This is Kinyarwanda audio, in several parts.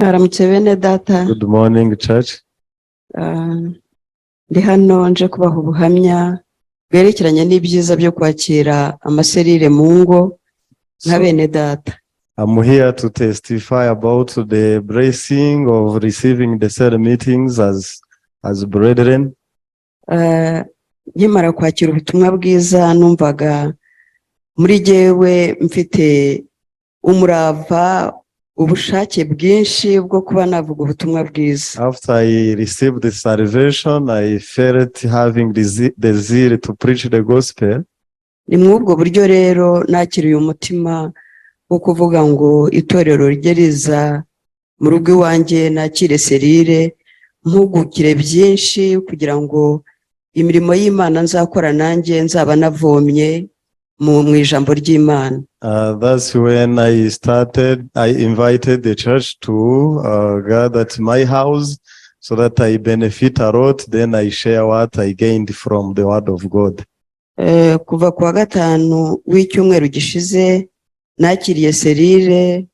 Mwaramutse bene data. Good morning, church. Ah, ndi hano nje kubaha ubuhamya bwerekeranye n'ibyiza byo kwakira amaserire mu ngo nka bene data. I'm here to testify about the blessing of receiving the cell meetings as brethren. Ah, nkimara kwakira ubutumwa bwiza numvaga muri jyewe mfite umurava, ubushake bwinshi bwo kuba navuga ubutumwa bwiza. After I received the salvation, I felt having the zeal to preach the gospel. Ni muri ubwo buryo rero nakiriye umutima wo kuvuga ngo itorero rijye riza mu rugo iwanjye, nakire serire, mpugukire byinshi kugira ngo imirimo y'Imana nzakora nanjye nzaba navomye mu ijambo ry'Imana. That's when I started, I invited the church to gather at my house so that I benefit a lot. Then I share what I gained from the word of God. Kuva ku wa gatanu w'icyumweru gishize nakiriye serire,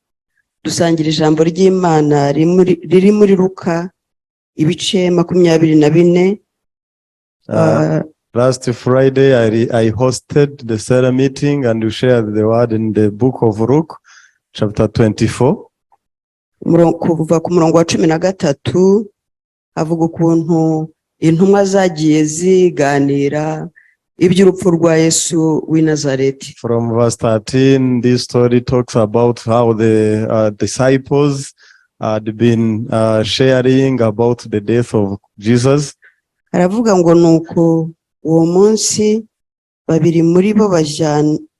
dusangira ijambo ry'Imana riri muri Luka ibice 24. Last Friday, I hosted the cell meeting and we shared the word in the book of Luke, chapter 24. Kuva ku murongo wa 13 havuga ukuntu intumwa zagiye ziganira iby'urupfu rwa Yesu w'i Nazareti. From verse 13, this story talks about how the disciples had been sharing about the death of Jesus. Haravuga ngo nuko uwo munsi babiri muri bo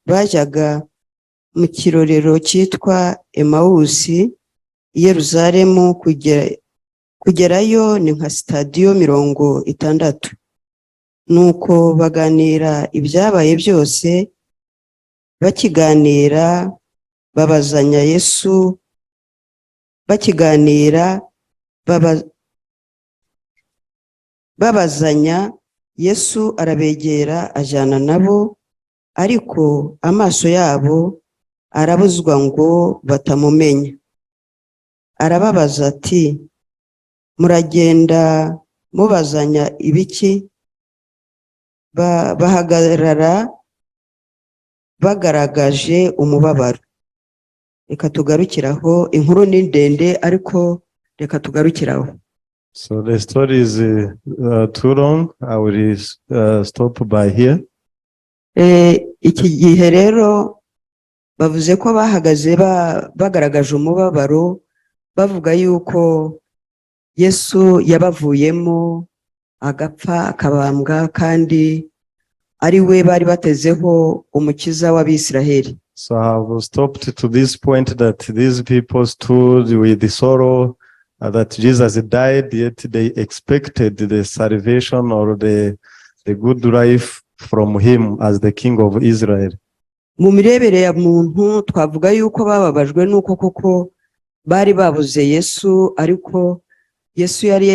bajyaga mu kirorero cyitwa Emawusi i Yeruzalemu, kugerayo ni nka sitadiyo 60. Nuko baganira ibyabaye byose. Bakiganira babazanya Yesu, bakiganira babazanya, Yesu arabegera ajyana nabo, ariko amaso yabo arabuzwa ngo batamumenya. Arababaza ati: "Muragenda mubazanya ibiki?" Bahagarara bagaragaje umubabaro. Reka tugarukire aho, inkuru ni ndende ariko reka tugarukire aho. So the story is too long. I will stop by here. Iki gihe rero bavuze ko bahagaze bagaragaje umubabaro, bavuga yuko Yesu yabavuyemo agapfa akabambwa kandi ari we bari batezeho umukiza w'Abisiraheli. So I have stopped to this point that these people stood with the sorrow that Jesus died, yet they expected the salvation or the good life from him as the King of Israel. Mu mirebere ya muntu twavuga yuko bababajwe n'uko koko bari babuze Yesu, ariko Yesu yari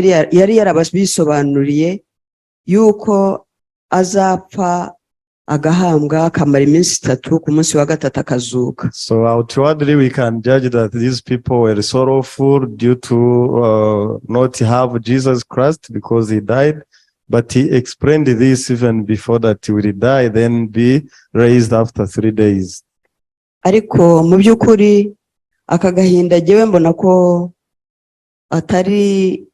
yarabisobanuriye yuko azapfa, agahambwa, akamara iminsi 3, ku munsi wa gatatu akazuka. So outwardly, we can judge that these people were sorrowful due to not have Jesus Christ because he died. But he explained this even before, that he will die, then be raised after 3 days. Ariko mu by'ukuri aka gahinda jyewe mbona ko atari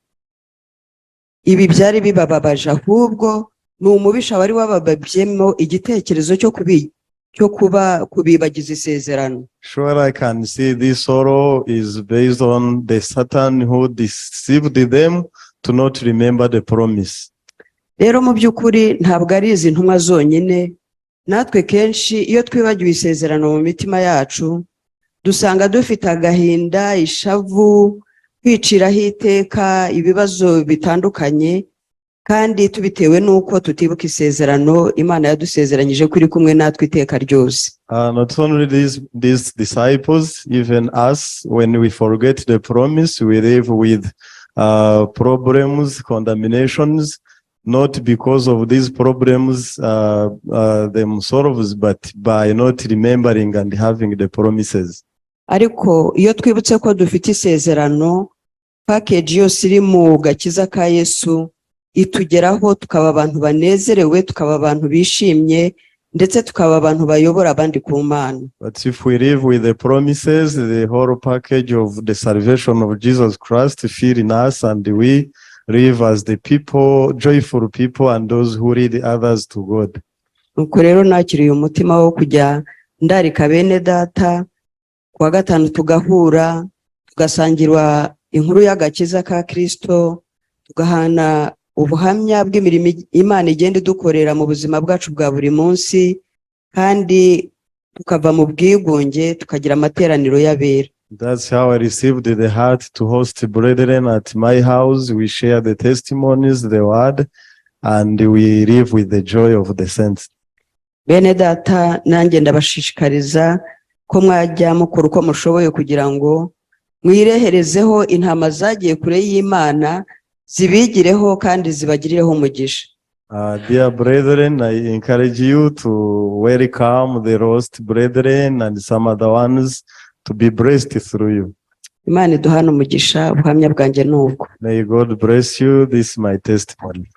ibi byari bibababaje, ahubwo ni umubisha wari wabababyemo igitekerezo cyo kuba kubibagiza isezerano. Sure, I can see this sorrow is based on the Satan who deceived them to not remember the promise. Rero mu by'ukuri ntabwo ari izi ntumwa zonyine, natwe kenshi iyo twibagiwe isezerano mu mitima yacu dusanga dufite agahinda, ishavu, kwiciraho iteka, ibibazo bitandukanye, kandi tubitewe n'uko tutibuka isezerano Imana yadusezeranyije ko iri kumwe natwe iteka ryose. Not only these disciples, even us, when we forget the promise, we live with problems, condemnations, not because of these problems themselves, but by not remembering and having the promises. Ariko iyo twibutse ko dufite isezerano Package yose iri mu gakiza ka Yesu itugeraho, tukaba abantu banezerewe, tukaba abantu bishimye, ndetse tukaba abantu bayobora abandi ku Mana. But if we live with the promises, the whole package of the salvation of Jesus Christ feel in us, and we live as the people, joyful people, and those who lead others to God. Nuko rero nakiriye umutima wo kujya ndarika bene data kuwa gatanu, tugahura, tugasangira inkuru y'agakiza ka Kristo, tugahana ubuhamya bw'imirimo Imana igenda idukorera mu buzima bwacu bwa buri munsi, kandi tukava mu bwigunge, tukagira amateraniro y'abera. That's how I received the heart to host brethren at my house. We share the testimonies, the word, and we live with the joy of the saints. Bene data, nanjye ndabashishikariza ko mwajya mukora uko mushoboye kugira ngo mwireherezeho intama zagiye kure y'Imana, zibigireho kandi zibagirireho umugisha. Dear brethren, I encourage you to welcome the lost brethren and some other ones to be blessed through you. Imana iduhane umugisha. Ubuhamya bwanjye ni ubwo. May God bless you. This is my testimony.